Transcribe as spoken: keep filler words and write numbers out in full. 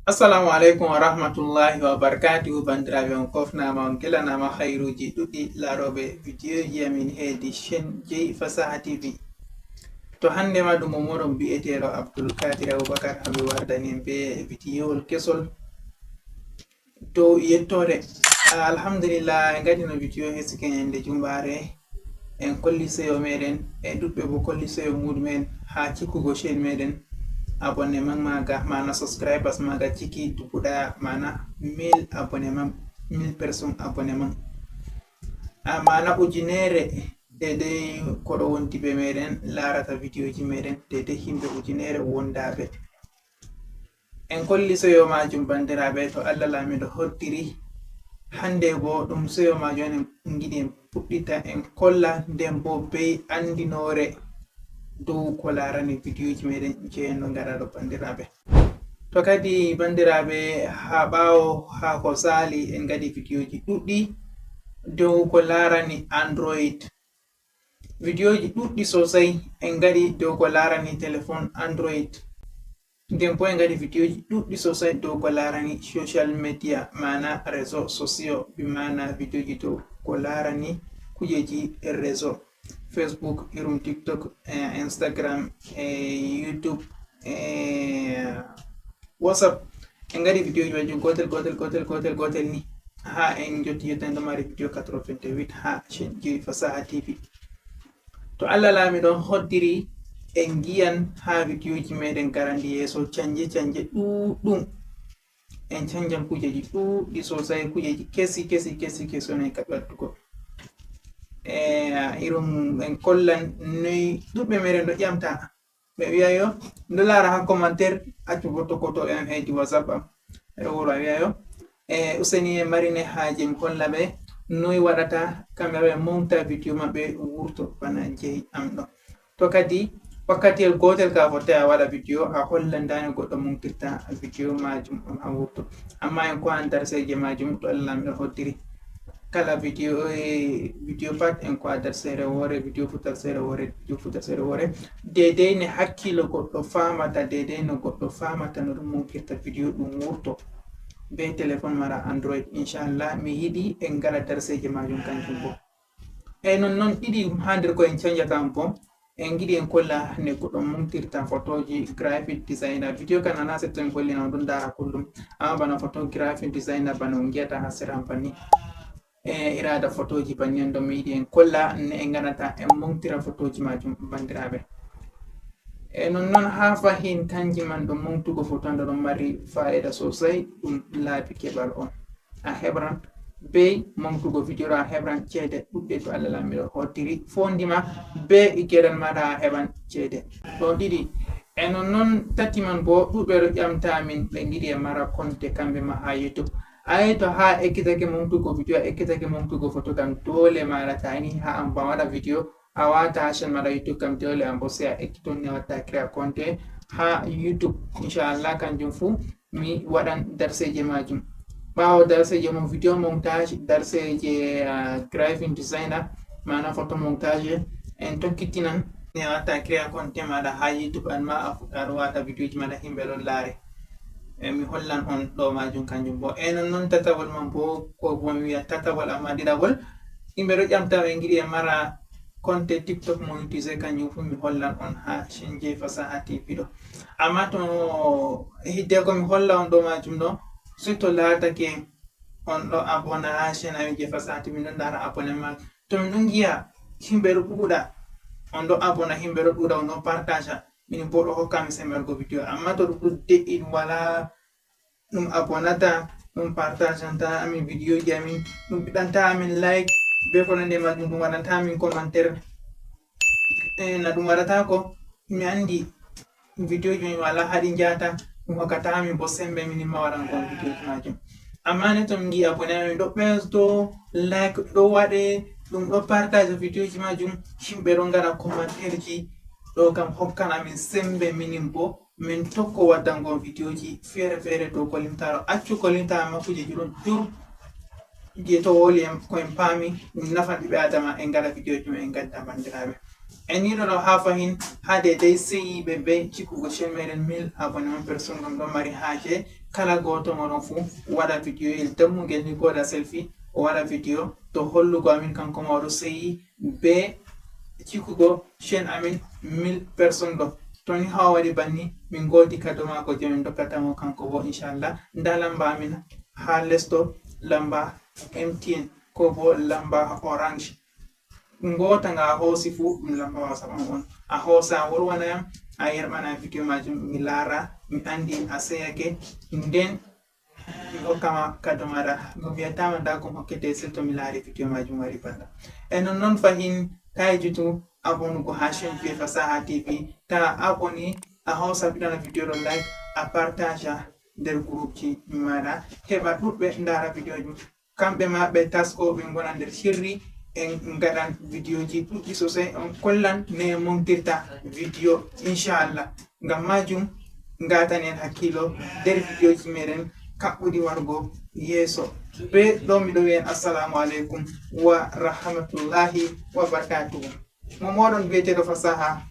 Assalamu aleykum wa rahmatullahi wa barakatuhu. Bandiraɓe, on kofnama, on kelanama hayruji ɗuɗɗi laroɓe videoji amin hedi chaîne Jey Fasaha T V. To hande ma ɗum o moɗon bi'eteɗo Abdul Kadir Abubakar, hami wardani en be videowol kesol dow yettore. Ah, alhamdulillah, en gadino video hesike ñande jumɓare. En kolli seyo meɗen, e ɗuɗɓe bo kolli seyo muɗum'en ha cikkugo chaîne meɗen. Abonnement maga, mana subscribers maga ciki dubu ɗaya, mana mille abonnement, mille personnes abonnement. Ah, mana ujunere, dedei ko ɗo wonti be meɗen larata videoji meɗen, dedei himɓe ujunere wondaɓe. En kolli seyo majum, bandiraɓe, to Allah Lamiɗo hoddiri. Hande bo ɗum seyo majum en giɗi en puɗɗita en kolla, nden bo bey andinore dow ko larani videoji meɗen je en ɗo ngaɗa ɗo, bandiraɓe. To kadi, bandiraɓe, ha ɓawo, ha ko sali, en ngaɗi videoji ɗuɗɗi dow ko larani Android. Videoji ɗuɗɗi sosai en ngaɗi dow ko larani téléphone Android. Nden bo en ngaɗi videoji ɗuɗɗi sosai dow ko larani social media, mana réseaux sociaux, bi mana videoji dow ko larani kujeji réseau, Facebook, irum TikTok, eh, Instagram, eh, YouTube, eh, WhatsApp. En ngaɗi videoji majum gotel, gotel, gotel, gotel, gotel ni. Ha en jotti yettande mari video quatre-vingt-huit ha chaîne Jey Fasaha T V. To Allah Lamiɗo hoddiri, en ngiyan ha videoji meɗen garandi yeso canje canje ɗuɗɗum. En canjan kujeji ɗuɗɗi sosai, kujeji kesi, kesi, kesi, kesi on en kaɓi addugo. E, irum en kollan noy ɗuɗɓe meɗen ɗo ƴamta. Ɓe wi'a yo, ɗo lara ha commentaire, accu bo tokkoto en hedi WhatsApp am. E wuro a wi'a yo, e, useni e mari ne haje mi holla ɓe noy waɗata kamɓe ɓe monta video maɓɓe wurto bana jeyi am ɗo. To kadi, wakkatiyel gotel ka fotai a waɗa video, a hollan dani goɗɗo montirta video majum on ha wurto. Amma en ko an darseje majum, to Allah Lamiɗo hoddiri. Kala video, e, video pat en ko a darsere wore, video fu darsere wore, video fu darsere wore. Dedei ne hakkilo goɗɗo famata, dedei no goɗɗo famata no ɗum monkirta video ɗum wurto. Be téléphone mara Android, inchallah, mi yiɗi en ngara darseje majum kanjum bo. E non non ɗiɗi ha nder ko en canjata on bo. En giɗi en kolla ne goɗɗo mumtirta photoji graphic designer. Video kan ana setto en kollina on ɗon ndara kullum. Amma bana photo graphic designer bana on ngiyata ha sera banni. E irada photoji banni on ɗon mi yiɗi en kolla ne en ganata en mumtira photoji majum bandiraɓe. E non non ha fahin kanji man ɗon mumtugo photo ɗon mari fa'ida sosai, ɗum laabi keɓal on. A heɓran be momtugo video ɗo, a heɓran ceede ɗuɗɗe to Allah Lamiɗo hoddiri fondima be geɗal maɗa a heɓan ceede. Ɗo ɗiɗi. E non non tati man bo ɗuɗɓe ɗo ƴamta min ɓe giɗi e mara konte kamɓe ma ha YouTube. Ayi to ha ekkitake momtugo video, a ekkitake momtugo photo kam dole maɗa tani ha an ba waɗa video a wata ha chaîne maɗa YouTube kam dole an bo sai a ekkiton ne watta créa compte ha YouTube. Inchallah kanjum fu mi waɗan darseje majum. Ɓawo darseje mo video montage, darseje, ah, graphic designer, mana photo montage, en tokkitinan ne watta créa compte maɗa ha YouTube an ma a fuɗɗa ɗo wata videoji maɗa himɓe ɗon laare. E mi hollan on ɗo majum kanjum bo. E non non tatawol man bo ko bo mi wiya tatawol amma ɗiɗawol. Yimɓe ɗo ƴamta ɓe giɗi e mara compte TikTok monétisé kanjum fu mi hollan on ha chaîne Jey Fasaha T V ɗo. Amma to hidde ko mi holla on ɗo majum ɗo, surtout laatake on ɗo abonné ha chaîne amin Jey Fasaha T V, min ɗon ndara abonné ma. To min ɗon giya himɓe ɗo ɗuuɗa, on ɗo abonné himɓe ɗo ɗuuɗa, on ɗo partage. Min bo ɗo hokka mi sembergo video. Amma to ɗum ɗo de'i ɗum wala ɗum abonata, ɗum partaganta amin videoji amin, ɗum ɓiɗanta amin like, be ko nandi e majum, ɗum waɗanta amin commentaire. E na ɗum waɗata ko mi andi videoji min wala haɗi njata, ɗum hokkata amin bo sembe minin ma waɗan kon videoji majum. Amma ne to min ngi abonné amin ɗo ɓesdo, like ɗo waɗe, ɗum ɗo partage videoji majum, himɓe ɗo ngara commentaire ji, ɗo kam hokkan amin sembe minin bo min tokko waddango videoji fere fere dow kolinta ɗo. Accu kolinta amma kujeji ɗon dur je to woli en ko en paami ɗum nafan ɓiɓɓe adama en ngada videoji men en gadda bandiraɓe. En yiɗono haa fahin haade dey seyiiɓe be cikkugo chaîne meɗen mille abonnement personne ɗon ɗon mari haaje kala gooto moɗon fuu waɗa video il dammugel ni gooda selfie o waɗa video to hollugo amin kanko ma oɗo seyi be cikkugo chaîne amin mille personne ɗo. To ni haa waɗi banni min ngoodi kado maako je min dokkata mo kanko bo inchallah. Nda lamba amin haa les ɗo, lamba M T N ko bo lamba Orange. Ngoota nga a hoosi fuu ɗum lamba WhatsApp am on. A hoosa a wolwana yam, a yerɓana video majum mi laara mi andi a seyake. Nden mi hokkama kado maɗa. Mi wiyatama nda ko mi hokkete sey to mi laari video majum wari banda. E non non fahin ta yejjitu abonugo ha chaîne Vieux Fasaha T V. Ta aboni a hoosa fiɗana video ɗo like a partage'a nder groupji maɗa heɓa ɗuɗɓe ndara video jum. Kamɓe ma ɓe tasko ɓe ngona nder sirri en ngaɗan videoji ɗuɗɗi sosai on kollan ne montirta video inchallah. Ngam majum ngatanen hakkilo nder videoji meɗen kaɓɓuɗi wargo yeeso. Be ɗo miɗo wi'en assalamu aleykum wa rahmatullahi wa barakatuhu. Mo moɗon biyeteɗo Fasaha